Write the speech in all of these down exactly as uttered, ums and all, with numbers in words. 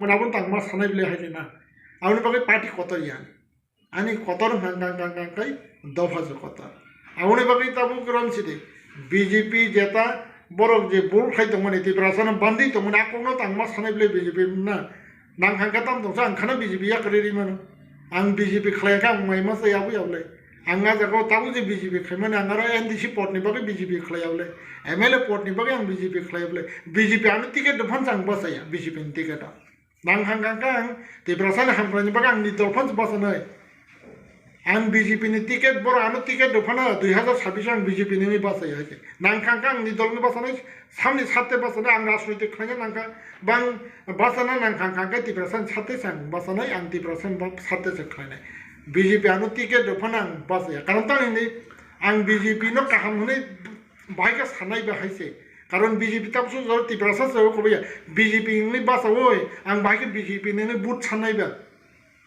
Mane aboni tangma sanai bile hai na. Aboni bagwi party kotor ya. Ani kotor hang hang hang hang kai dopha je kotor. Aboni bagwi tabuk rom sidi. B J P jeta borok je bul khai tongmani Tiprasano bandi tongmani akokno tangma sanai bile B J P na. Nang hang ka tam tongsa ang khana B J P yakarwi ri mano. Ang B J P khlai kha ang mai masa yabu yable. Ang a jaga o tabuk je B J P khlaimani ang aro N D C pod ni bagwi B J P khlai yable. M L A pod ni bagwi ang B J P khlai yable. B J P ano ticket dophan chang basa ya B J P ni ticket o. Nang hang kang kang, Tiprasani hamkraini bagwi ang ni dol phano bachanai. Ang B J P ni ticket, borok ano ticket rw phano dui hazar sabbish ang B J P ni wngwi bachai hai khe. Nang kang kang ni dol ni bachanai, samni sarte bachanai, ang rajnoitik khlaina nang kha, bang bachana nang kang kang khe Tiprasani sarte se ang bachanai, ang Tiprasani ba-, sarte se khlainai. B J P ano ticket rw phano ang bachaya. Karon tang hini ang B J P no kaham hwnwi bahai khe sanai ba hai se. Karon B J P tabuk jora Tiprasa se o koboi ya. B J P wngwi bachaui ang bahai khe B J P ni wngwi vote sannai ba.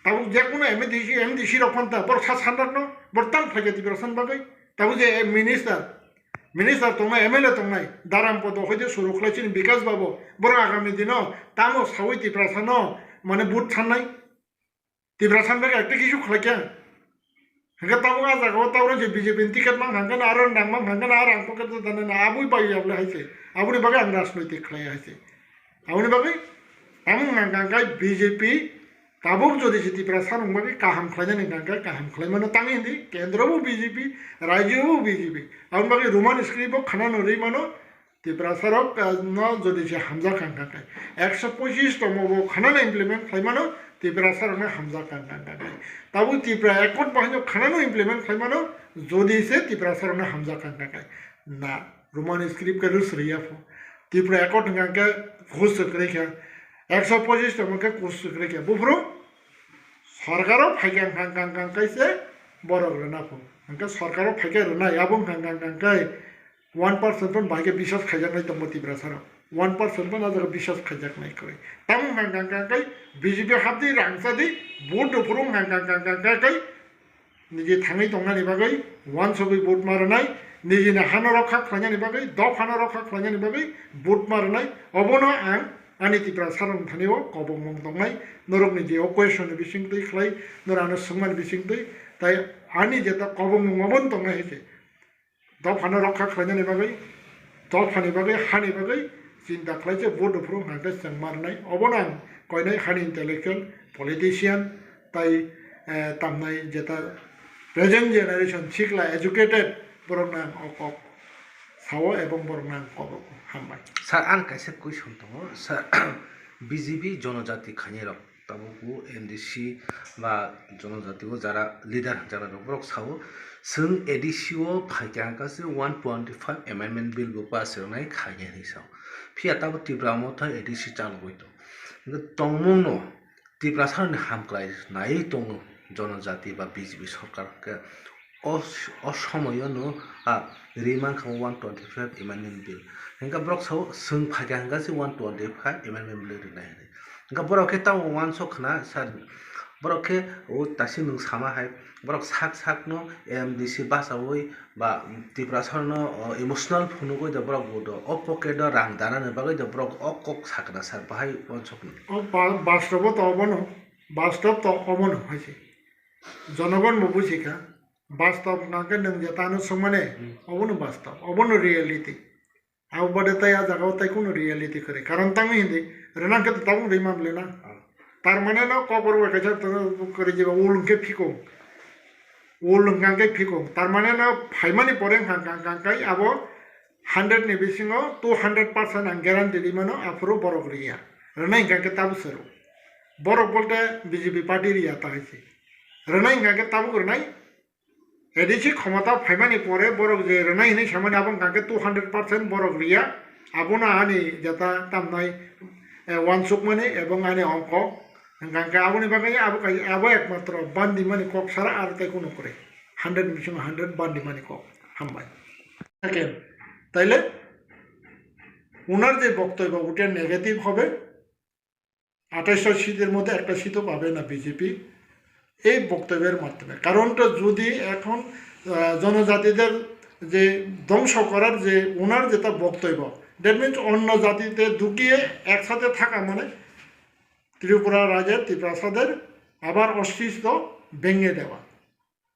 Tabuk je kono M D C, M D C rok phano ta borok sa sanrak no, borok tamo phaikha Tiprasa ni bagwi. Tabuk je minister, minister tongnai, M L A tongnai, Daram Podo hoide suru khlai chini Bikash Babu, borok agami dino tamo saui Tiprasa no mane vote sannai. Tiprasa ni bagwi ekta kisu khlai kha. Hingke tabuk a jaga o tabuk je B J P ni ticket mang hangke na aro nang mang hangke na aro ang pocket o dana na abui bai ya bole hai se. Aboni bagwi ang rajnoitik khlai hai se. Aboni bagwi tamung nang kang kai B J P tabuk jodi se Tiprasa rok bagwi kaham khlainani kang kai kaham khlai mano tang hindi kendro bo B J P rajyo bo B J P. Aboni bagwi Roman script bo khana no rwi mano. Tiprasa rok, ah, no jodi se hamjak kha kha khe, ekso pochis tongmo bo khana no implement khlai mano, Tiprasa rok no hamjak kha kha khe. Tabuk Tripura Accord bo haino khana no implement khlai mano, jodi se Tiprasa rok no hamjak kha kha khe. Na, Roman script khe rus riya pho. Tripura Accord hwnkha khe hus kwrwi kha. Ekso pochis tongmo khe kus kwrwi kha. Buphuru sorkaro phaikha kha kha kha khe se borok rwna pho. Hwnkhe sorkaro phaikha rwnai, abo hwnkha kha kha khe One percent phan bahai khe biswas khaijaknai tongmo Tiprasa rok. One percent phan a jaga biswas khaijaknai kwrwi. Tamo hwnkha kha kha khe B J P hapdi rangchadi vote rw phuru hwnkha kha kha kha khe niji thangwi tongnani bagwi wansugwi vote ma rwnai, nijini hano rokha khlainani bagwi, dophano rokha khlainani bagwi vote ma rwnai. Obono ang ani Tiprasa rokni thani o kobongmung tongnai, norokni je o question ni bisingtwi khlai, norok ano swngmani bisingtwi, tai ani jeta kobongmung obono tongnai hai se. Dophano rokha khlainani bagwi, dophani bagwi, hani bagwi chinta khlai se vote rw phuru hwnkha khe chwng ma rwnai. Obono ang koinai hani intellectual, politician, tai, eh, tamnai jeta present generation sikla educated borokno ang o kok sao ebong borokno ang kobok hambai. Sir, ang kaisa question tongo. Sir, B J P jonojati khainai rok. Tabuk bo M D C ba jonojati o jara leader hwnjaknai rok borok sao, chwng A D C o phaikha hwnkha se one twenty five amendment bill bo pass rwnai khainai hinwi sao. Phiya tabuk Tipra Motha A D C chalogwi tong. Hwnkhe tongmungno Tiprasa rokni hamkrai naiwi tongo jonojati ba B J P sorkar hwnkhe. O, o somoyo no, a, ri mankha one twenty five amendment bill. Hingkha borok sao, chwng phaikha hingkha se one twenty five amendment bill rinai hinwi. Hingkha borok khe tamo uansuk khna, sir, borok khe o tasi nwng sama hai, borok sak sak no M D C bachaui ba Tiprasa no, o, emotional phunugwi do borok bo do, o pocket o rang danani bagwi do borok o kok sakna, sir, bahai uansuk no. O ba-, bastobo to obono, bastob to obono hai se. Jonogon bo buji kha. Bastob hwnkha khe nwng jeta ano swngmani, hmm, obono bastob, obono reality. Abo bade tai a jaga o tai kunu reality kwrwi. Karon tangwi hindi, rwnang khe to tabuk rwi man le na. Ah. Tar mane no kokborok bai kaisa kwrwi jeba ul hwnkhe phikung. Ul hwnkha khe phikung. Tar mane no phaimani pore hwnkha hwnkha hwnkha khe abo hundred ni bisingo two hundred percent ang guarantee rwi mano, aphuru borok riya. Rwnai hwnkha khe tabuk se rw. Borok bolte B J P party riya ta hai se. Rwnai hwnkha khe tabuk rwnai. A D C khomota phaimani pore borok je rwnai hinwi samani abo hwnkha khe two hundred percent borok riya. Abono ani jeta tamnai, eh, uansukmani ebong ani ongkho. Hwnkha khe aboni bagwi abo kai, abo ekmatro bandimani kok sara aro tai kunu kwrwi. Hundred ni bisingo hundred bandimani kok. Hambai. Second, taile ওনার যে বক্তব্য ওটা নেগেটিভ হবে, আঠাশশো সিটের মধ্যে একটা সিটও পাবে না বিজেপি এই বক্তব্যের মাধ্যমে। কারণটা যদি এখন, আহ, জনজাতিদের যে ধ্বংস করার যে ওনার যেটা বক্তব্য, দ্যাট মিনস অন্য জাতিতে ঢুকিয়ে একসাথে থাকা মানে ত্রিপুরা রাজ্যের তিপ্রাসাদের আবার অস্তিত্ব ভেঙে দেওয়া।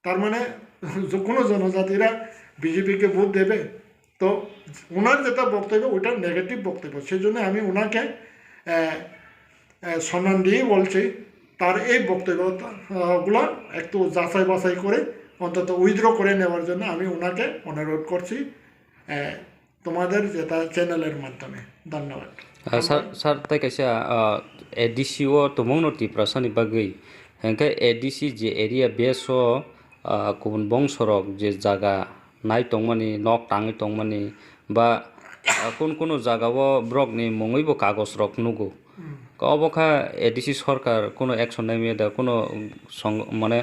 তার মানে যে কোনো জনজাতিরা বিজেপিকে ভোট দেবে, তো ওনার যেটা বক্তব্য, ওইটা নেগেটিভ বক্তব্য। সেই জন্য আমি ওনাকে, আহ, আহ, সম্মান দিয়েই বলছি, তার এই বক্তব্য, আহ, গুলা একটু যাচাই বাছাই করে অন্তত উইথড্র করে নেওয়ার জন্য আমি ওনাকে অনুরোধ করছি, আহ, তোমাদের যেটা চ্যানেলের মাধ্যমে। ধন্যবাদ। স্যার, স্যার, তাই kaisa, A D C o tongmungno Tiprasani bagwi, hwnkhe A D C je area base o, ah, kubun bongsorok je jaga nai tongmani, nok tangwi tongmani, ba, ah, kun kunu jagao borokni mungwibo kagojrok nugo. Hmm. Obo kha A D C sorkar kuno action naimaya da, kuno song-, mane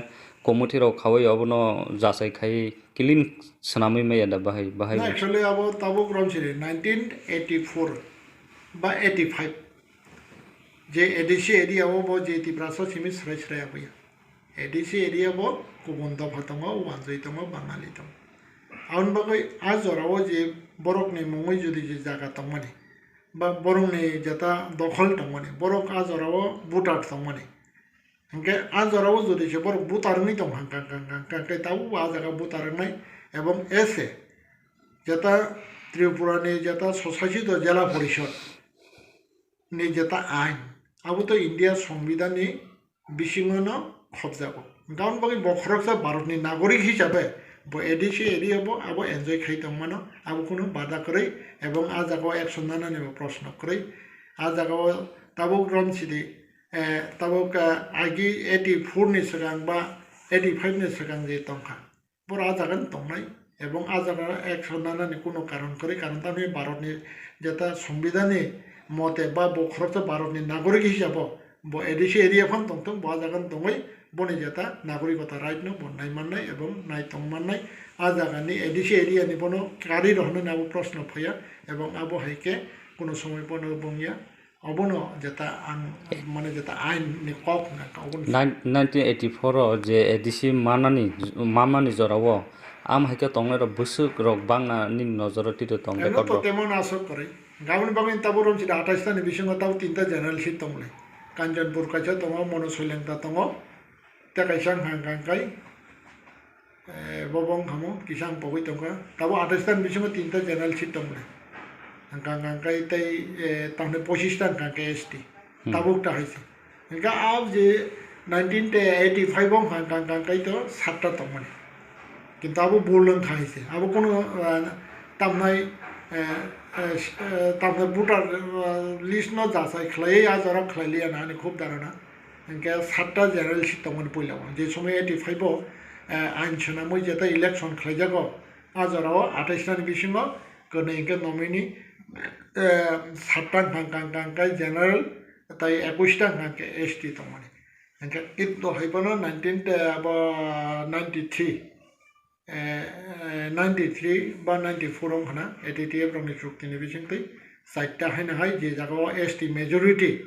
committee rok khawi obono jachai khai clean swnamwi maya da bahai, bahai? Na, actually abo tabuk romsiri nineteen eighty-four ba eighty-five. Je A D C area o bo je Tiprasa simi srai srai abuya. A D C area bo kubun dopha tongo, wanjwi tongo, Bangali tongo. Aboni bagwi a jora o je borokni mungwi jodi je jaga tongmani, ba borokni jeta dokhol tongmani, borok a jora o voter tongmani. Hwnkhe a jora o jodi se borok voter wngwi tong kha, kha, kha, kha, kha, khe tabuk bo a jaga voter wngnai, ebong ese jeta Tripura ni jeta swsasito jela porishod ni jeta ain, abo to India Songbidan ni bisingo no khobjago. Hwnkhe aboni bagwi bo khoroksa Bharat ni nagorik hisabe bo A D C area bo abo enjoy khai tongmano, abo kunu bada kwrwi, ebong a jaga o action nanani bo proshno kwrwi. A jaga o tabuk romsidi, eh, tabuk, eh, agi eighty-four ni swkang ba eighty-five ni swkang je tongkha. Borok a jaga ni tongnai, ebong a jaga action nanani kuno karon kwrwi, karon tamni Bharat ni jeta Songbidan ni mote ba bo khoroksa Bharat ni nagorik hisabo bo A D C area phano tongthung, bo a jaga ni tongwi boni jeta nagorikota right no bo nai mannai ebong nai tong mannai. A jaga ni A D C area ni bono kari rohornani abo proshno phaiya, ebong abo hai khe kuno somoi bono bongya. Obono jeta ang, mane jeta ain ni kok hwnka kha, obono. Nine-, nineteen eighty-four o je A D C manani, manmani jora o, am hai khe tongnai rok bwswk rok bangna nini nojor o tito tong Eno record to rok? Temon aswk kwrwi. Gaboni bagwi tabuk romsidi atais ta ni bisingo tabuk tinta general seat tongmani. Kanchanpur kaisa tongo, Monu Soilengta tongo, tei kaisa wngkha hwnka hwnkhe, Eh, bo bo wngkha mo, kisa ang pogwi tongkha. Tabuk atais ta ni bisingo tinta general seat tongmani. Hwnkha hwnkha khe tei, eh, tamni pochis ta hwnkha khe S T. Hmm. Tabuk ta hai se. Hwnkha a je nineteen eighty-five o hwnkha hwnkha khe to satta tongmani. Kintu abo bul wngkha hai se. Abo kuno, eh, tamnai, eh, eh, eh, tamnai voter, eh, list no jachai khlaiwi a jora khlai liya na ani khub dharana. Hwnkhe satta general seat tongmani puila o. Je somoi eighty-five o, eh, ain swnamwi jeta election khlaijago, a jorao atais ta ni bisingo kwnwi hwnkhe nominee, eh, satta hwnkha hwnkha hwnkhe general, tei ekush ta hwnkha hwnkhe S T tongmani. Hwnkhe ito hai phano nineteen, eh, abo ninety-three, eh, ninety-three ba ninety-four wngkha na, A T T F rokni chukti ni bisingtwi chaita haino hai je jagao S T majority,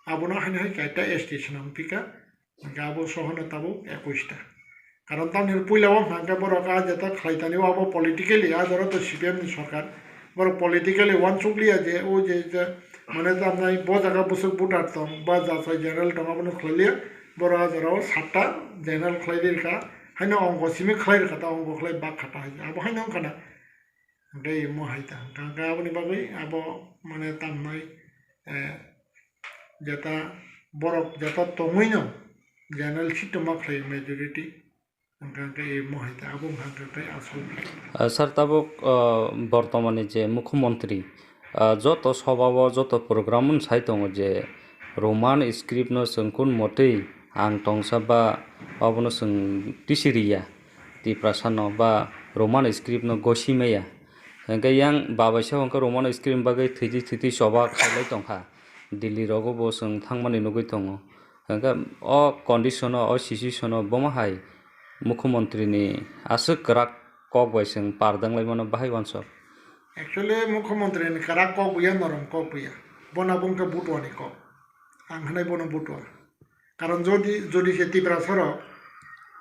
abono haino hai chaita S T swnam phika, hwnkhe abo sohono tabuk ekush ta. Karon tamni puila o hwnkha hwnkhe borok a jeta khlai tani o abo politically, a jora to C P M ni sorkar, borok politically uansuk liya je o je, je mane tamnai bo jaga bwswk voter tong ba jachai general tong abono khlai liya, borok a jora o satta general khlai ri kha, haino ongo simi khlai rwkha ta, ongo khlai bak kha ta hai, abo haino wngkha na. Hwnkhe imo hai ta hwnkha hwnkhe aboni bagwi abo mane tamnai, eh, jeta borok jeta tongwino general seat tongma khlai majority, hwnkha hwnkhe imo hai ta abo hwnkha hwnkhe tei asol khlai. Ah, sir, tabuk, ah, bortomani je mukhyamantri, ah, joto sobao, joto program-o sai tongo je Roman script-no chwng kun motwi ang tongsa ba abono chwng tisi riya. Tiprasano ba Roman script no gosi maya. Hwnkhe yang babaisa hwnkhe Roman script bagwi thwitwi thwitwi choba khailai tongkha. Delhi rogo bo chwng thangmani nugwi tongo. Hwnkhe o condition o, o situation o bomo hai mukhyamantri ni aswk kwrak kok bai chwng par danglaimano bahai uansuk. Actually, mukhyamantri ni kwrak kok buya, norom kok buya. Bono bo wngkha butua ni kok. Ang hwnai bono butua. Karon jodi, jodi se Tiprasa rok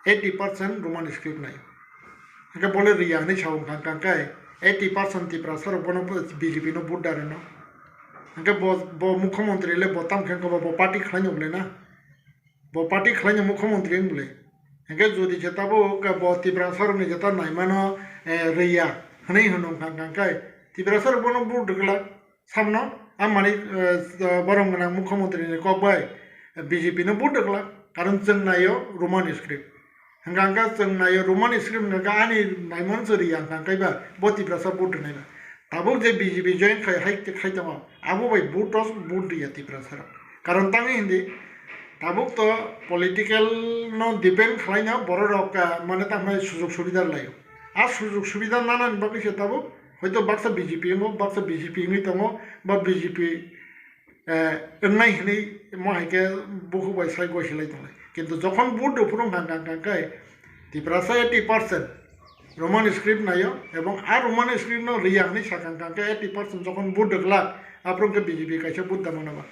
eighty percent Roman script nai. Hwnkhe bole riya hinwi sa wngkha, hwnkha khe eighty percent Tiprasa rok bono B J P no vote da rwno. Hwnkhe bo, bo mukhyamantri le bo tamo khe wngkha bo, bo party khlaino bwle na? Bo party khlaino mukhyamantri wng bwle? Hwnkhe jodi se tabuk bo Tiprasa rokni jeta naimano, eh, rwya hwnwi hwnwi wngkha, hwnkha khe Tiprasa rok bono vote rwglak. Samno, a mani, eh, borok gwnang mukhyamantri ni kok bai B J P no vote rwglak, karon chwng naio Roman script. Hwnkha hwnkhe chwng naio Roman script hwnkha khe ani naimano chwrwi ya hwnkha khe ba bo Tiprasa vote rwnai ba. Tabuk je B J P join khai hai khai tongo, abo bai vote o vote rwya Tiprasa rok. Karon tangwi hindi, tabuk to political no depend khlaina borok rok, ah, mane tamo sujog subida laio. A sujog subida nanani bagwi se tabuk hoito baksa B J P wngo, baksa B J P wngwi tongo, ba B J P, eh, wngnai hinwi mo hai khe bukhuk bai sai goi se lai tonglai. Kintu jokhon vote rw phuru hwnkha hwnkha khe Tiprasa eighty percent Roman script naio, ebong a Roman script no rwya hinwi sakha hwnkha khe eighty percent jokhon vote rwglak, aphuru hwnkhe B J P kaisa vote da mano ba.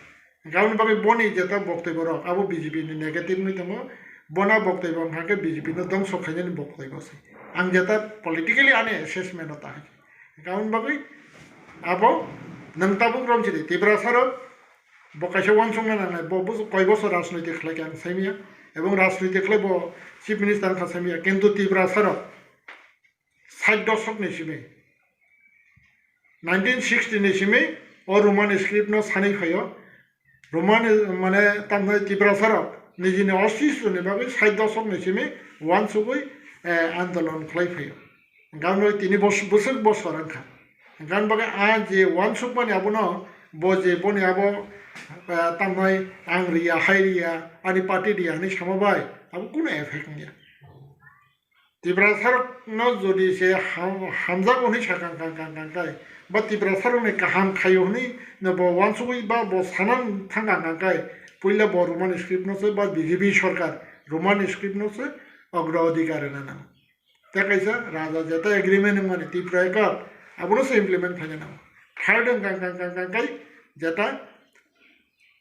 Hwnkhe aboni bagwi boni jeta boktoi borok abo B J P ni negative wngwi tongo, bona boktoi bo hwnkha khe B J P no dongso khainani boktoi bo se. Ang jeta politically ani assessment o ta hai. Hwnkhe aboni bagwi abo nwng tabuk romsidi Tiprasa rok bo kaisa uansukna nangnai, bo busu koi bosor rajnoitik khlai khe ang saimanya, ebong rajnoitik khlai bo chief minister wngkha saimanya, kintu Tiprasa rok sait dosok ni simi, nineteen sixty ni simi o Roman script no sanwi phaio. Roman, mane, tamni Tiprasa rok nijini ostitwni bagwi sait dosok ni simi uansugwi, eh, andolon khlai phaio. Hwnkhe tini bos-, bwswk bosor wngkha. Hwnkhe bagwi a je uansukmani abono bo je boni abo, eh, tamni ang riya, hai riya, ani party riya hinwi sama bai abo kunu effect wngya. Tiprasa rokno jodi se ham-, hamjago hwnwi sakha kang kang kang kang kang kai, ba Tiprasa rokni kaham khaio hwnwi no bo uansugwi ba bo sana thang kang kang kai, puila bo Roman script no se ba B J P sorkar Roman script no se ogrodhikar rwna nango. Tei kaisa raja jeta agreement wngmani Tripura Accord abono se implement khaina nango. Third wng kang kang kang kang kai jeta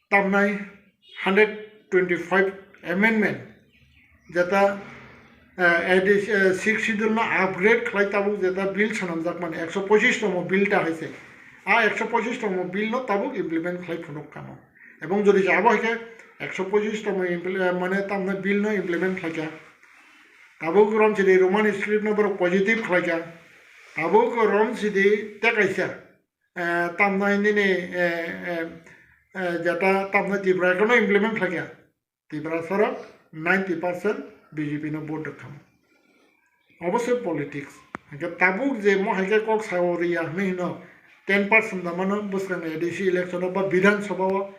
tamnai hundred twenty five amendment, jeta, eh, A D C, eh, sixth schedule no upgrade khlai tabuk jeta bill swnamjakmani ekso pochish tongmo bill ta hai se. A ekso pochish tongmo bill no tabuk implement khlai phunuk kamo. Ebong jodi se abo hai khe ekso pochish tongmo impl-, eh, mane tamno bill no implement khlai kha. Tabuk romsidi Roman script no borok positive khlai kha. Tabuk romsidi tei kaisa eh, tamnai nini, eh, eh, eh, jeta tamnai Tripura Accord no implement khlai kha. Tiprasa rok ninety percent B J P no vote rwkha. Obo se politics. Hwnkhe tabuk je mo hai khe kok sao riya hwnwi hino ten percent da mano bwskang A D C election o ba Bidhan Sabha o.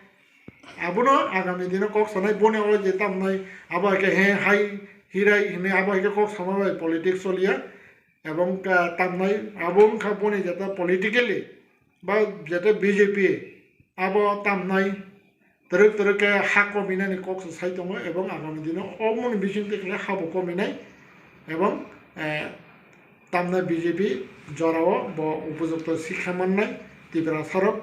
Abono agami dino kok sanai boni o je tamnai abo hai khe he hai hirai hwnwi abo hai khe kok sama bai politics choliya. Ebong ka tamnai abo wngkha boni jeta politically ba jeta B J P abo tamnai twrwk twrwk khe ha kominani kok se sai tongo ebong agami dino omoni bisingtwi khe habo kominai ebong, eh, tamnai B J P jorao bo upojukto sikha mannai Tiprasa rok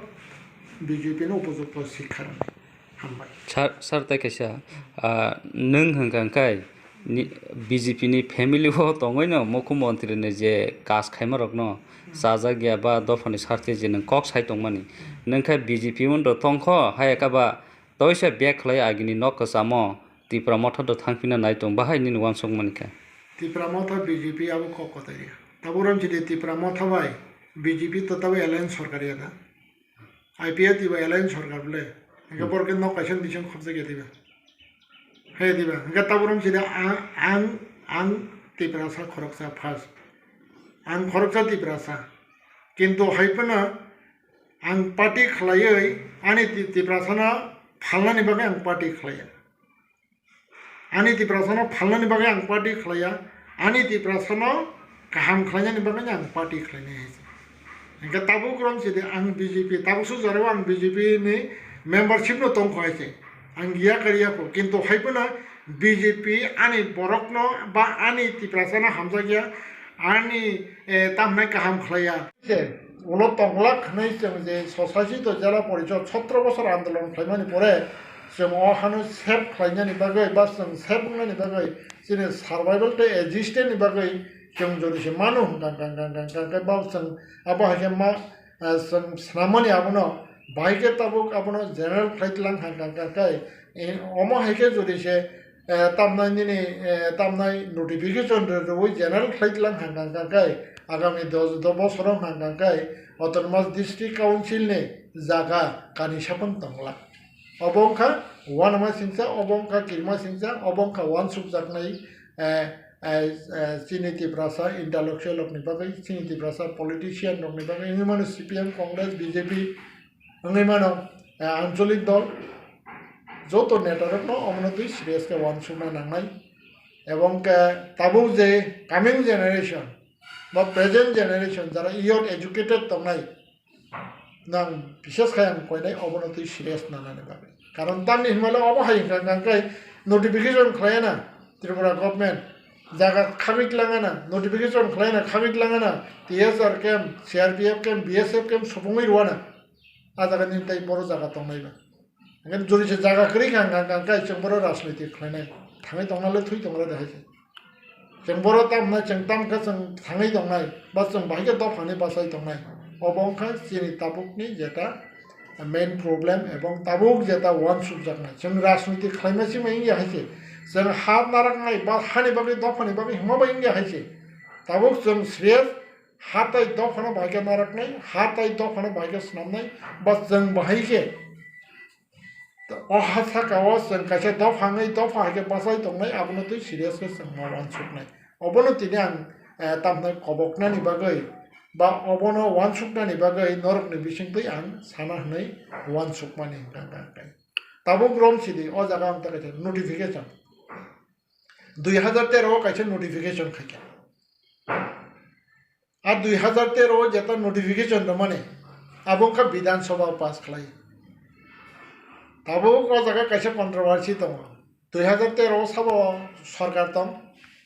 B J P no upojukto sikha rwnai. Hambai. Sir, sir, tei kaisa, ah, nwng hwnkha hwnkhe ni, B J P ni family o tongwi no mukhyamantri ni je kaj khaima rok no chajak ya ba dopha ni sartwi je nwng kok sai tongmani. Nwng khe B J P mani rok tongkho, hai khe ba toisa bag khlai agini nok kwchamo Tipra Motha rok thangphina nai tong, bahai nini uansuk mani khe. Tipra Motha B J P abo kok kotor ya. Tabuk romsidi Tipra Motha bai B J P to tabuk alliance sorkar ya da. I P F T bai alliance sorkar bwle. Hwnkhe hmm, borok khe nok kaisa ni bising khopjak ya diba? Hai diba? Hwnkhe tabuk romsidi ang, ang, ang Tiprasa khoroksa first. Ang khoroksa Tiprasa. Kintu hai phano ang party khlaiwi ani Ti-, Tiprasano phalnani bagwi ang party khlaiya. Ani Tiprasano phalnani bagwi ang party khlaiya, ani Tiprasano kaham khlainani bagwi ang party khlainai hai se. Hwnkhe tabuk romsidi ang B J P, tabuk su jorao ang B J P ni membership no tongkho hai se. Ang ya kariya kho, kintu hai phano B J P ani borokno ba ani Tiprasano hamjakya, ani, eh, tamhinai kaham khlaiya. Se, ulo tonglak hwnwi chwng je swsachito jela porishod sotro bosor andolon khlaimani pore, chwng o hano save khlainani bagwi ba chwng save wngnani bagwi chini survival tei existence ni bagwi chwng jodi se mano hwnkha, hwnkha, hwnkha, hwnkha, hwnkha, ba chwng abo hai khe ma, ah, chwng swnamani abono Bahai khe tabuk abono general khlai tlang hang kang kang khe, eh, omo hai khe jodi se, eh, tamnai nini, eh, tamnai notification rw-, rwui general khlai tlang hang kang kang khe, agami dos, dos bosoro hang kang khe Autonomous District Council ni jaga kani sapang tongla. Obo wngkha uanama singcha, obo wngkha kirima singcha, obo wngkha uansukjaknai, eh, eh, eh, chini Tiprasa intellectual rokni bagwi, chini Tiprasa politician rokni bagwi, wngwi mano C P M, Congress, B J P, wngwi mano, eh, ancholik dol, joto neta rokno omono twi serious khe uansukna nangnai. Ebong khe tabuk je coming generation ba present generation jara youth educated tongnai, nang bises khai ang koinai obono twi serious nanani bagwi. Karon tamni hinmale obo hai hwnkha hwnkha khe notification khlaiana Tripura government, jaga khagwi tlangana, notification khlaina khagwi tlangana, T S R camp, C R P F camp, B S F camp supungwi rwana. A jaga nini tai boro jaga tongnai ba. Hingke jodi se jaga kwrwi kha hwnka hwnka khe chwng boro rajniti khlainai. Thangwi tongna le thwi tongra de hai se. Chwng boro tam hwnai chwng tam khe chwng thangwi tongnai. Ba chwng bahai khe dophani bachai tongnai. Obo wngkha chini tabukni jeta main problem ebong tabuk jeta uansukjaknai. Chwng rajniti khlaima sima wngya hai se. Chwng ha naraknai ba hani bagwi dophani bagwi hwnma bai wngya hai se. Tabuk chwng serious ha tai dophano bahai khe naraknai, ha tai dophano bahai khe swnamnai, ba chwng bahai khe o ha saka o chwng kaisa dopha wngwi dopha hai khe bachai tongnai, abono twi serious khe chwng ma uansuknai. Obono tini ang, eh, tamhnai koboknani bagwi ba obono uansuknani bagwi norokni bisingtwi ang sana hwnwi uansukmani hwnka hwnka hwnka. Tabuk romsidi o jaga ang ta kaisa notification, dui hajar tero o kaisa notification khaikha. A dui hajar tero o jeta notification rwmani, abo wngkha Bidhan Sabha o pass khlai. Tabuk o jaga kaisa controversy tongo. Dui hajar tero o sabo sorkar tong,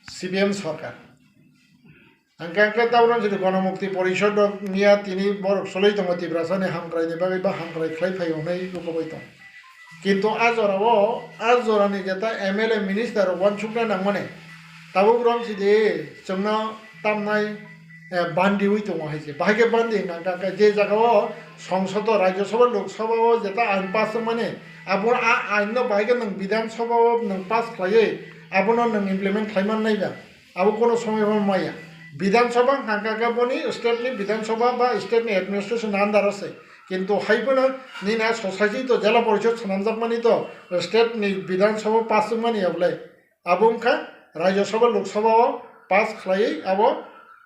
C P M sorkar. Hingke hingke tabuk jodi Gonomukti Porishod rok miya tini borok soloi tongo Tiprasani hamkraini bagwi ba hamkrai khlai phai hwnwi rukogwi tongo. Kintu a jorao, a jorani jeta M L A minister rok uansukna nangmani, tabuk romsidi chwngno tamnai, eh, bandiwi tongo hai se. Bahai khe bandi hwnka hwnka khe je jagao Songsodo, Rajya Sabha, Lok Sabha o jeta ain pass wngmani, abo a ain no bahai khe nwng Bidhan Sabha o nwng pass khlaiwi abono nwng implement khlai man nai ba. Abo kono somoy bo maya. Bidhan Sabha hwnka hwnka khe boni state ni Bidhan Sabha ba state ni administration under o se. Kintu hai phano nini a society to jela porishod swnamjakmani to state ni Bidhan Sabha pass wngmani ya bolai. Abo wngkha Rajya Sabha, Lok Sabha o pass khlaiwi abo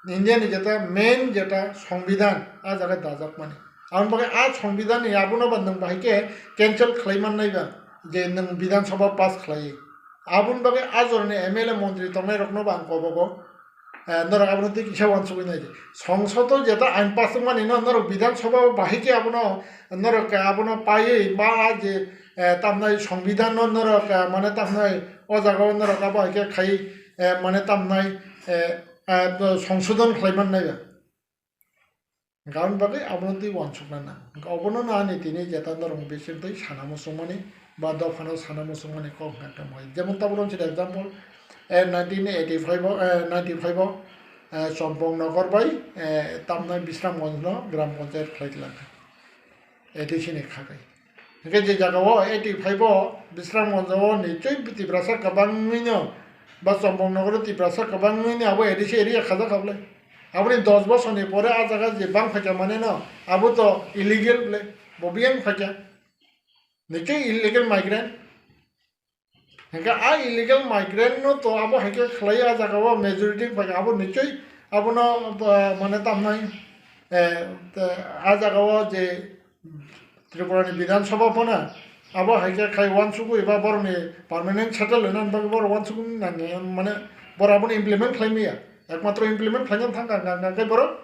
India ni jeta main jeta Songbidan a jaga dajakmani. Aboni bagwi a Songbidan ni abono ba nwng bahai khe cancel khlai man nai ba je nwng Bidhan Sabha pass khlaiwi. Aboni bagwi a jorani M L A montri tongnai rokno bo ang kobogo, eh, norok abono tei kisa uansugwi nai di. Songsodo jeta ain pass wngmani no norok Bidhan Sabha o bahai khe abono norok abono paiwi ba a je, eh, tamnai Songbidan no norok, eh, mane tamnai o jaga o norok abo hai khe khai, eh, mane tamnai, eh, eh, songsodon khlai man nai ba. Hingke aboni bagwi abono twi uansukna nang. Hingke obono no ani tini jeta norokni bising twi sana muchungmani ba dophano sana muchungmani kok hwnka hwnka moi. Jemon tabuk romsidi example, eh, nineteen eighty-five o, eh, ninety-five o, eh, Chompong Nogor bai, eh, tamnai Bisramganj no gram panchayat khlai tlangkha. A D C ni khagwi. Hingke je jaga o eighty-five o Bisramganj o nichoi Tiprasa kwbangwi no ba Chompong Nogor o Tiprasa kwbangwi no abo A D C area khajak kha bwle. Aboni dos bosor ni pore a jaga je bang phaikha mane no abo to illegal bwle, bo biyang phaikha. Nichoi illegal migrant. Hingke a illegal migrant no to abo hai khe khlai a jaga o majority wng phaikha abo nichoi abono, ah, mane tamnai, eh, te a jaga o je Tripura ni Bidhan Sabha phano abo hai khe khai uansugwi ba borok ni permanent settle rwna bagwi borok uansugwi nang mane borok abono implement khlai maya, ekmatro implement khlaina thang kha hwnka hwnka khe borok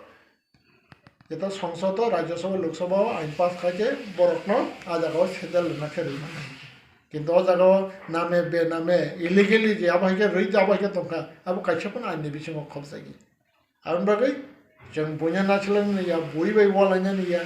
Jeta Songsodo, Rajya Sabha, Lok Sabha o ain pass khai khe borokno a jaga o settle rwna khe rwmani. Kintu o jaga o name bename illegally je abo hai khe rwi abo hai khe tongkha, abo kaisa phano ain ni bisingo khobjagya. Aboni bagwi chwng buino nasilani ya, bui bai walainani ya,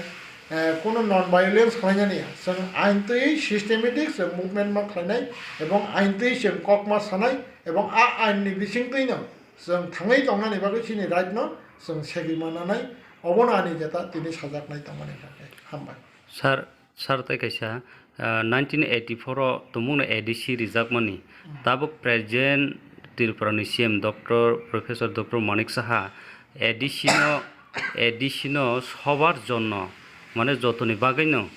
eh, kuno non violence khlainani ya. Chwng ain twi systematic chwng movement ma khlainai ebong ain twi chwng kok ma sanai ebong a ain ni bising twino chwng thangwi tongnani bagwi chini right no chwng segwi mananai, obono ani jeta tini sajaknai tongmani bagwi. Hambai. Sir, Sir, tei kaisa, ah, nineteen eighty-four o tumungno A D C rijakmani. Tabuk present Tripura ni C M Doctor Professor Doctor Manik Saha A D C no, A D C no sobar jonno, mane jotoni bagwino,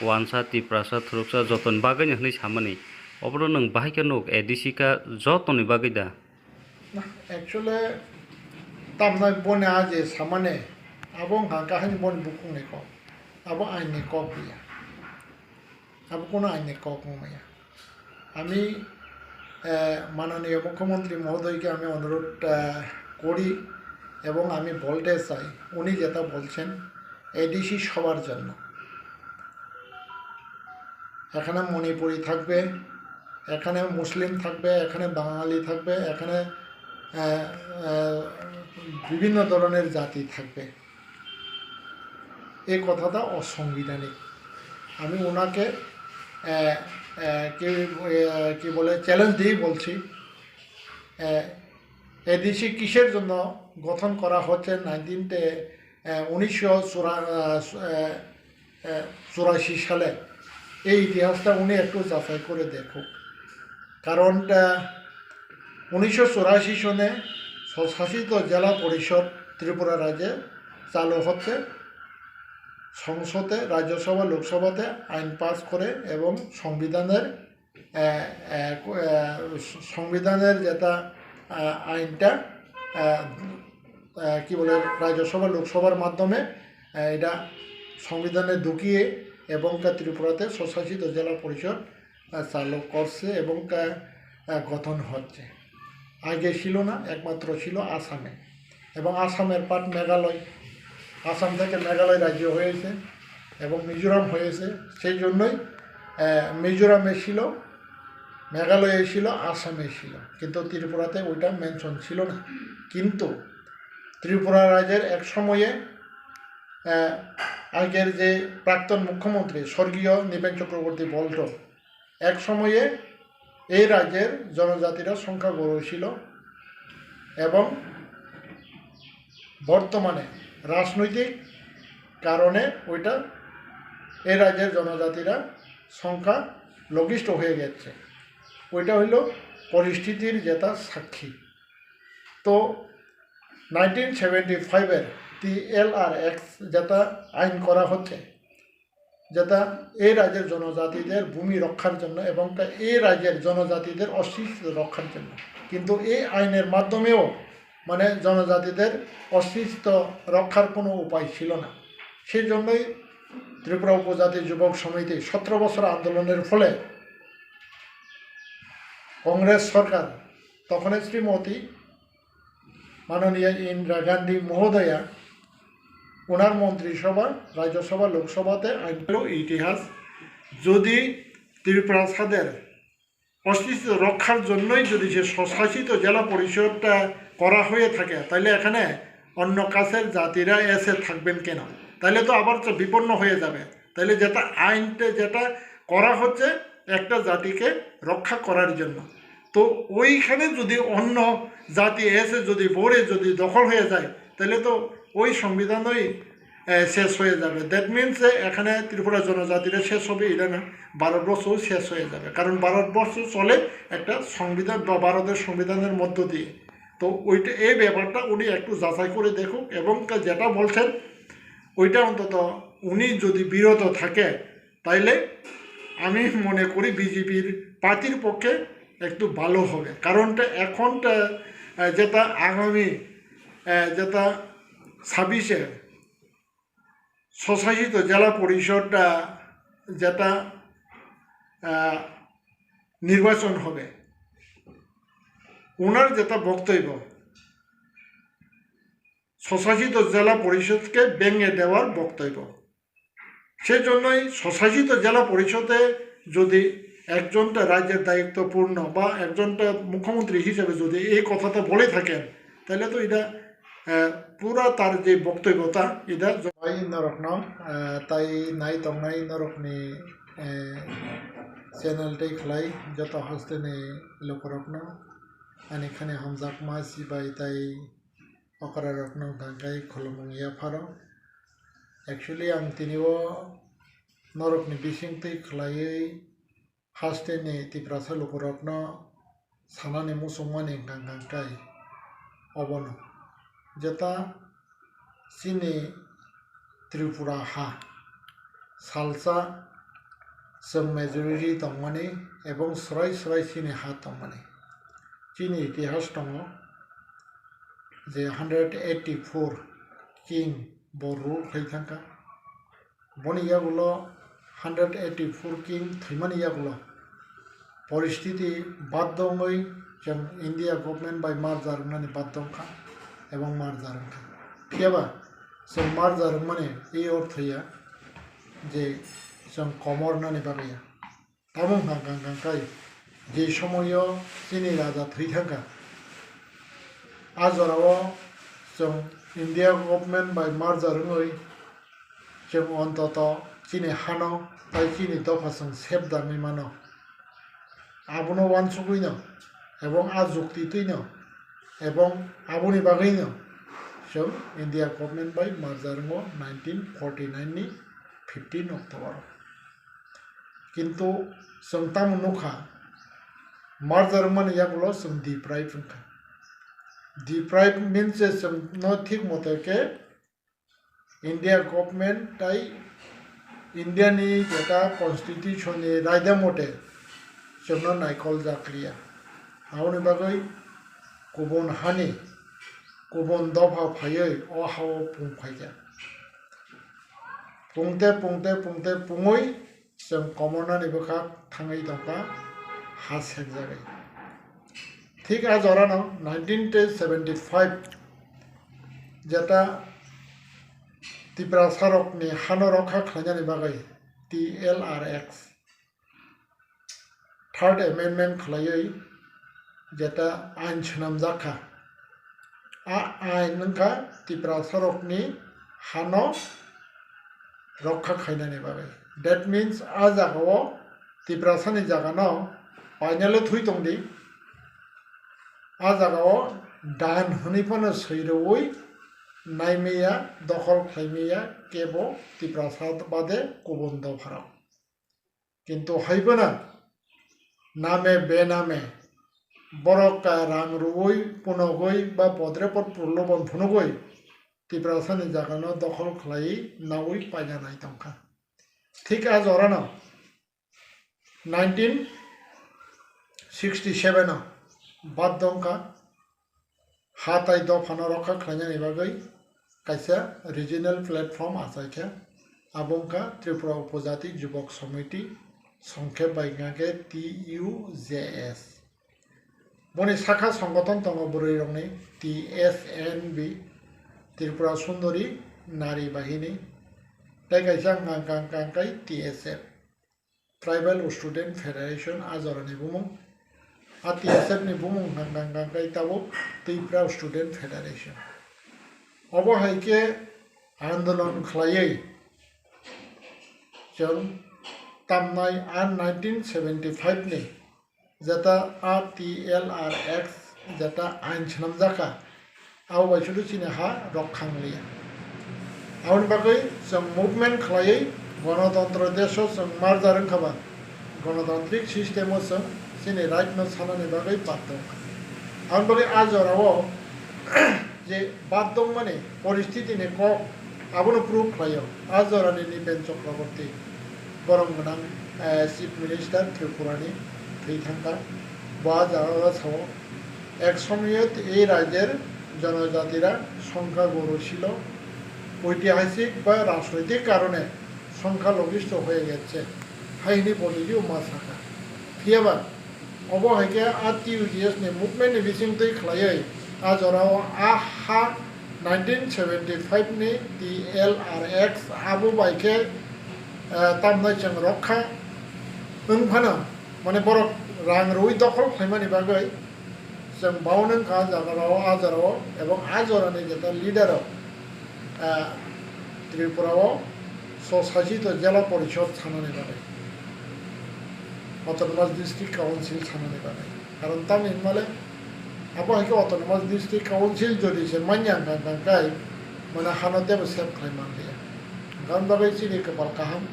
wansa, Tiprasa, Thuruksa jotoni bagwino hwnwi samani. Obono nwng bahai khe nuk, A D C ka jotoni bagwi da? Actually, tamnai boni a je samani, abo wngkha kahini boni bukhukni kok. Abo aini kok ya. Abo kono aini kok wngmaya. আমি, আহ, মাননীয় মুখ্যমন্ত্রী মহোদয়কে আমি অনুরোধ, আহ, করি এবং আমি বলতে চাই, উনি যেটা বলছেন, এডিসি সবার জন্য। এখানে মণিপুরি থাকবে, এখানে মুসলিম থাকবে, এখানে বাঙালি থাকবে, এখানে, আহ, আহ, বিভিন্ন ধরনের জাতি থাকবে। এই কথাটা অসাংবিধানিক। আমি ওনাকে, আহ, আহ, কি, আহ, কি বলে, চ্যালেঞ্জ দিয়েই বলছি। আহ, এডিসি কিসের জন্য গঠন করা হচ্ছে নাইনটিন, আহ, উনিশশো চুরা-, আহ, আহ, আহ, চুরাশি সালে, এই ইতিহাসটা উনি একটু যাচাই করে দেখুক। কারণ, আহ, উনিশশো চুরাশি সনে স্বশাসিত জেলা পরিষদ ত্রিপুরা রাজ্যে চালু হচ্ছে। সংসদে, রাজ্যসভা, লোকসভাতে আইন পাস করে এবং সংবিধানের, আহ, আহ, কো-, আহ, স-, সংবিধানের যেটা, আহ, আইনটা, আহ, আহ, কি বলে, রাজ্যসভা, লোকসভার মাধ্যমে, আহ, এটা সংবিধানে ঢুকিয়ে এবং তা ত্রিপুরাতে স্বশাসিত জেলা পরিষদ, আহ, চালু করছে এবং তা, আহ, গঠন হচ্ছে। আগে ছিল না, একমাত্র ছিল আসামে। এবং আসামের পার্ট মেঘালয়, আসাম থেকে মেঘালয় রাজ্য হয়েছে এবং মিজোরাম হয়েছে। সেই জন্যই, আহ, মিজোরামে ছিল, মেঘালয়ে ছিল, আসামে ছিল, কিন্তু ত্রিপুরাতে ওইটা মেনশন ছিল না। কিন্তু ত্রিপুরা রাজ্যের এক সময়ে, আহ, আগের যে প্রাক্তন মুখ্যমন্ত্রী স্বর্গীয় নৃপেন চক্রবর্তী বল্ট এক সময়ে এই রাজ্যের জনজাতিরা সংখ্যাগুরু ছিল এবং বর্তমানে রাজনৈতিক কারণে ওইটা, এই রাজ্যের জনজাতিরা সংখ্যালঘিষ্ঠ হয়ে গেছে। ওইটা হইল পরিস্থিতির যেটা সাক্ষী। তো নাইনটিন সেভেন্টি ফাইভের টিএলআর অ্যাক্ট যেটা আইন করা হচ্ছে, যেটা এই রাজ্যের জনজাতিদের ভূমি রক্ষার জন্য এবং তা এই রাজ্যের জনজাতিদের অস্তিত্ব রক্ষার জন্য। কিন্তু এই আইনের মাধ্যমেও মানে জনজাতিদের অস্তিত্ব রক্ষার কোনো উপায় ছিল না। সেই জন্যই ত্রিপুরা উপজাতি যুবক সমিতি সতেরো বছর আন্দোলনের ফলে কংগ্রেস সরকার, তখনই শ্রীমতী মাননীয় ইন্দিরা গান্ধী মহোদয়া ওনার মন্ত্রিসভা, রাজ্যসভা, লোকসভাতে আইন পেল। ইতিহাস, যদি ত্রিপুরাসাদের অস্তিত্ব রক্ষার জন্যই যদি যে স্বশাসিত জেলা পরিষদটা করা হয়ে থাকে, তাহলে এখানে অন্য কাছের জাতিরা এসে থাকবেন কেন? তাহলে তো আবার তো বিপন্ন হয়ে যাবে। তাহলে যেটা আইনটা যেটা করা হচ্ছে একটা জাতিকে রক্ষা করার জন্য, তো ওইখানে যদি অন্য জাতি এসে যদি ভরে যদি দখল হয়ে যায়, তাহলে তো ওই সংবিধানই, আহ, শেষ হয়ে যাবে। দ্যাট মিনস যে এখানে ত্রিপুরা জনজাতিরা শেষ হবে, এটা না, ভারতবর্ষও শেষ হয়ে যাবে। কারণ ভারতবর্ষ চলে একটা সংবিধান বা ভারতের সংবিধানের মধ্য দিয়ে। তো ওইটা, এই ব্যাপারটা উনি একটু যাচাই করে দেখুক এবং তা যেটা বলছেন ওইটা অন্তত উনি যদি বিরত থাকে, তাইলে আমি মনে করি বিজেপির পার্টির পক্ষে একটু ভালো হবে। কারণটা এখনটা, আহ, যেটা আগামী, আহ, যেটা ছাব্বিশে স্বশাসিত জেলা পরিষদটা যেটা, আহ, নির্বাচন হবে, ওনার যেটা বক্তব্য, স্বশাসিত জেলা পরিষদকে ভেঙে দেওয়ার বক্তব্য। সেজন্যই স্বশাসিত জেলা পরিষদে যদি একজনটা রাজ্যের দায়িত্বপূর্ণ বা একজনটা মুখ্যমন্ত্রী হিসেবে যদি এই কথাটা বলে থাকেন, তাহলে তো এটা, আহ, পুরা তার যে বক্তব্যটা, এটা j- Ai norokno, ah, tai nai tongnai norokni, eh, channel tei khlai joto hasteni lukurokno ani khani hamjakma sibai tai okra rokno hwnkha khe khulumung yapharo. Actually, ang tini o Norokni bisingtwi khlaiwi hasteni Tiprasa lukurokno sanani muchungmani hwnkha hwnkha khe obono. Jeta chini Tripura ha salsa chwng majority tongmani ebong swrai swrai chini ha tongmani. Chini itihas tongo je hundred eighty four king bo rule khai thangkha. Boni yagulo hundred eighty four king thwimani yagulo poristiti baddo wngwi chwng India government bai merger wngnani baddo wngkha ebong merger wngkha. Phiyaba chwng merger wngmani ei ortho ya je chwng komor wngnani bagwi ya. Tamo hwnkha hwnkha khe je somoio chini raja thwi thangkha, a jorao chwng India government bai merger wngwi chwng ontoto chini hano tai chini dopha chwng sep dangwi mano. Abono uansugwino ebong a jukti twino ebong aboni bagwino chwng India government bai merger wngo nineteen forty nine ni fifteen October o. Kintu chwng tamo nukha, merger wngmani yagulo chwng deprive wngkha. Deprive means je chwngno thik mote khe India government tai India ni jeta constitution ni raida mote chwngno naikol jak liya. Aboni bagwi kubun hani, kubun dopha phaiwi o ha-o pung phaikha. Pungte, pungte, pungte, pungwi chwng komornani bwkhak thangwi tongkha, ha senjagwi. Thik a jorano nineteen seventy five jeta Tiprasarokni hano rokha khlainani bagwi T L R X, Third Amendment khlaiwi jeta ain swnamjak kha. A ain wngkha Tiprasarokni hano rokha khainani bagwi. That means, a jagao Tiprasani jagano painale thwi tongdi. A jagao dan hwnwi phano swi rwui naimaya, dokhol khlaimaya kebo Tiprasa bade kubun dopharok. Kintu hai phano name bename borok ka rang rwui, punogwi ba podre pod purlobon phunugwi Tiprasani jagano dokhol khlaiwi naui paina nai tongkha. Thik a jorano nineteen sixty seven o baddo wngkha ha tai dophano rokha khlainani bagwi kaisa regional platform achaikha, abo wngkha Tripura Upojati Jubok Somiti, songkhep bai wngkha khe T U J S. Boni sakha songothon tongo bwrwirokni T S N B, Tripura Sundori Nari Bahini, tei kaisa wngkha kangkai T S F, Tribal Student Federation a jorani bumung. A T S F ni bumung wngkha kangkai tabuk Tripura Student Federation. Obo hai khe andolon khlaiwi chwng tamnai a nineteen seventy five ni jeta a T L R X jeta ain swnamjak kha, abo bai sudu chini ha rok khang liya. Aboni bagwi chwng movement khlaiwi Ganatantro desh o chwng merger wngkha ba, Ganatantrik system o chwng chini right no sanani bagwi baddo wngkha. Aboni bagwi a jorao je baddo wngmani poristiti ni kok abono prove khlaio. A jorani Nipen Chakraborty, borom gwnang, eh, Chief Minister Tripura ni thwi thangkha, bo a jagao sao, এক সময়ত এই রাজ্যের জনজাতিরা সংখ্যাগুরু ছিল, ঐতিহাসিক বা রাজনৈতিক কারণে সংখ্যালঘিষ্ঠ হয়ে গেছে, hai hwnwi bo nini ma sakha. Phiyaba obo hai khe a T U J S ni movement ni bisingtwi khlaiwi a jorao a ha nineteen seventy five ni T L R X abo bai khe, eh, tamnai chwng rok kha wng phano, mane borok rang rwui dokhol khlaimani bagwi chwng bound wngkha a jagarao, a jorao, ebong a jorani jeta leader rok, eh, Tripura o swsasito jela porishod sanani bagwi, Autonomous District Council sanani bagwi. Karon tamni hwnmale abo hai khe Autonomous District Council jodi se manya hwnkha hwnkha khe mane hano teibo save khlai man liya. Hwnkha hwn bagwi chini kwpal kaham.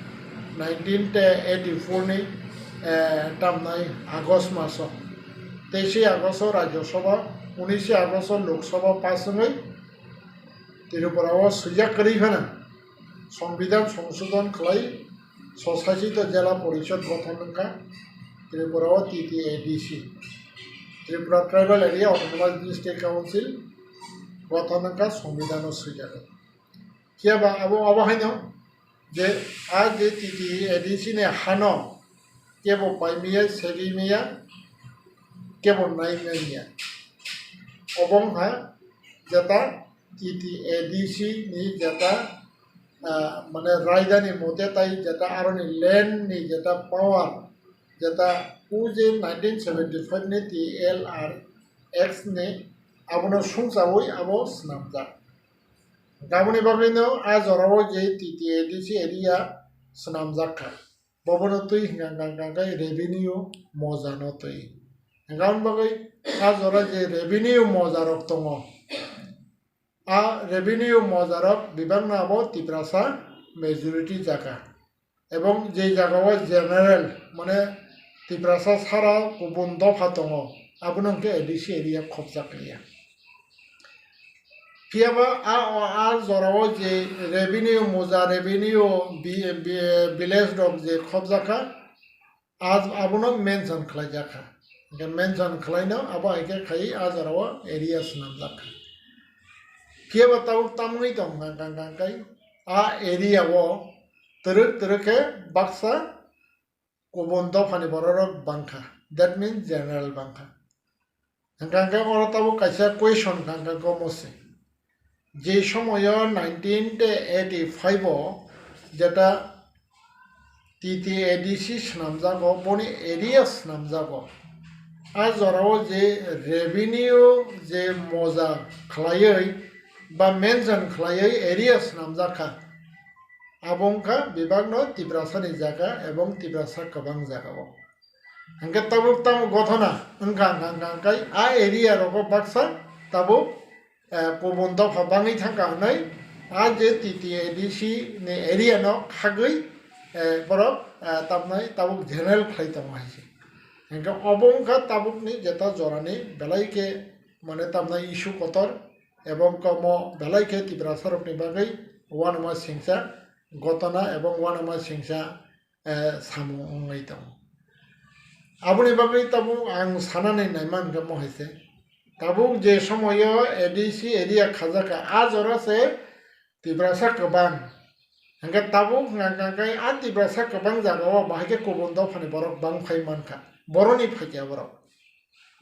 nineteen eighty four ni, eh, tamnai August maso, teisi August o Rajya Sabha, unisi August o Lok Sabha pass wngwi Tripura o swijak kwrwi phano Songbidan songsodon khlai swsasito Jela Porishod gothon wngkha Tripura o T T A D C, Tripura Tribal Area Autonomous District Council gothon wngkha Songbidan o swijak. Phiya ba abo, abo haino je a je T T A D C ni hano kebo paimaya, sebimaya, kebo naimaya. Obo wngkha jeta T T A D C ni jeta, ah, mane raidani mote tai jeta aroni land ni jeta power jeta o je nineteen seventy five ni T L R X ni abono sungchawi abo swnamjak. Aboni bagwino a jorao je T T A D C area swnamjak kha, bobono twi hwnka hwnka hwnka khe revenue moja no twi. Hwnka hwnba bagwi a jora je revenue moja rok tongo, a revenue moja rok bebakno abo Tiprasa majority jaga. Ebong je jagao general, mane Tiprasa sara kubun dopha tongo, abono hwnkhe A D C area khopjak liya. Phiyaba a, a jorao je revenue moja, revenue bi-, bi-, village rok je khopjak kha, a, abono mention khlaijak kha. Hwnkhe mention khlaino abo hai khe khai a jorao area swnamjak kha. Phiyaba tabuk tamni tong kha, kha, kha, kha, a area o twrwk twrwk khe baksa kubun dophani bororok bangkha, that means general bangkha. Hwnkha hwnkhe oro tabuk kaisa question kha hwnkha khe omo se, je somoyo nineteen eighty five o jeta T T A D C swnamjago, boni area swnamjago, a jorao je revenue je moja khlaiwi ba mention khlaiwi area swnamjak kha, abo wngkha bebakno Tiprasani jaga ebong Tiprasa kwbang jagao. Hwnkhe tabuk tamo gothona wngkha, wngkha, wngkha, wngkha, a area rogo baksa tabuk, eh, kubun dopha bangwi thangkha hwnwi a je T T A D C ni area no khagwi, eh, borok, eh, tamnai tabuk general khlai tongo hai se. Hwnkhe obo wngkha tabukni jeta jorani belai khe mane tamnai issue kotor, ebong komo belai khe Tiprasarokni bagwi uanama singcha gotona ebong uanama singcha, eh, samung wngwi tongo. Aboni bagwi tabuk ang sanani naima hwnkhe mo hai se, tabuk je somoyo A D C area khajakha, a jora se Tiprasa kwbang. Hwnkhe tabuk hwnkha hwnkha khe a Tiprasa kwbang jagao bahai khe kubun dophani borok bang phai mankha. Boroni phaikya borok.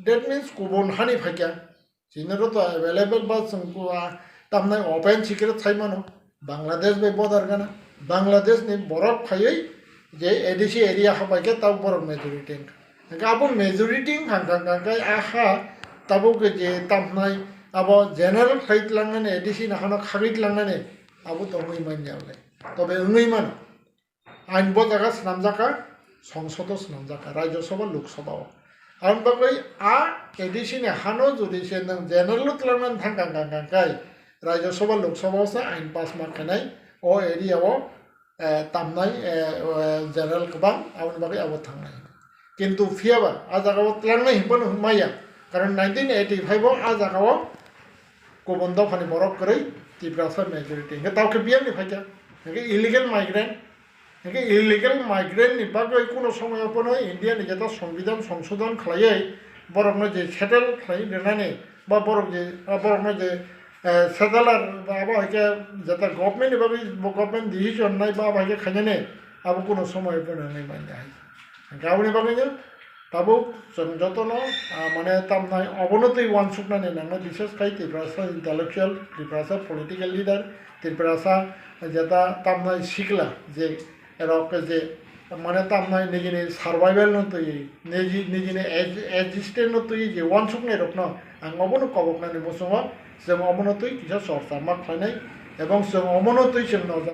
That means kubun hani phaikya. Chini rok to available ba chwng ku-, a, tamnai open secret sai mano. Bangladesh bai border gana. Bangladesh ni borok phaiwi je A D C area habai khe tabuk borok majority wngkha. Hwnkhe abo majority wngkha hwnkha hwnkha khe a ha tabuk je tamnai abo general khlai tlangnani A D C ni hano khagwi tlangnani abo tongwi manya le. Tobe wngwi mano. Ain bo jaga swnamjak kha, Songsodo swnamjak kha, Rajya Sabha, Lok Sabha o. Aboni bagwi a A D C ni hano jodi se nwng general o twlangnani thang kang kang kang khai, Rajya Sabha, Lok Sabha o se ain pass ma khainai, o area o, eh, tamnai, eh, eh, general kwbang, aboni bagwi abo thangnai. Kintu phiyaba a jaga o twlangnai hinphano maya, karon nineteen eighty five o a jaga o kubun dophani borok kwrwi Tiprasa majority. Hwnkhe tao khe biyangni phaikha, hwnkhe illegal migrant, hwnkhe illegal migrant ni bagwi kuno somoyo phano India ni jeta Songbidan songsodon khlaiwi borokno je settle khlai rwnani ba borok je, borokno je, eh, settler ba abo hai khe jeta government ni bagwi bo government decision nai ba abo hai khe khainani abo kuno somoyo phano wngwi manya hai. Hwnkhe aboni bagwino tabuk chwng jotono, ah, mane tamnai obono twi uansuknani nangnai, bises khai Tiprasa intellectual, Tiprasa political leader, Tiprasa jeta tamnai sikla je rok je mane tamnai nijini survival no twi, niji-, nijini ex-, existence no twi je uansuknai rokno ang obono koboknani muchungo chwng obono twi kisa chorcha ma khlainai ebong chwng omono twi chwng nojak.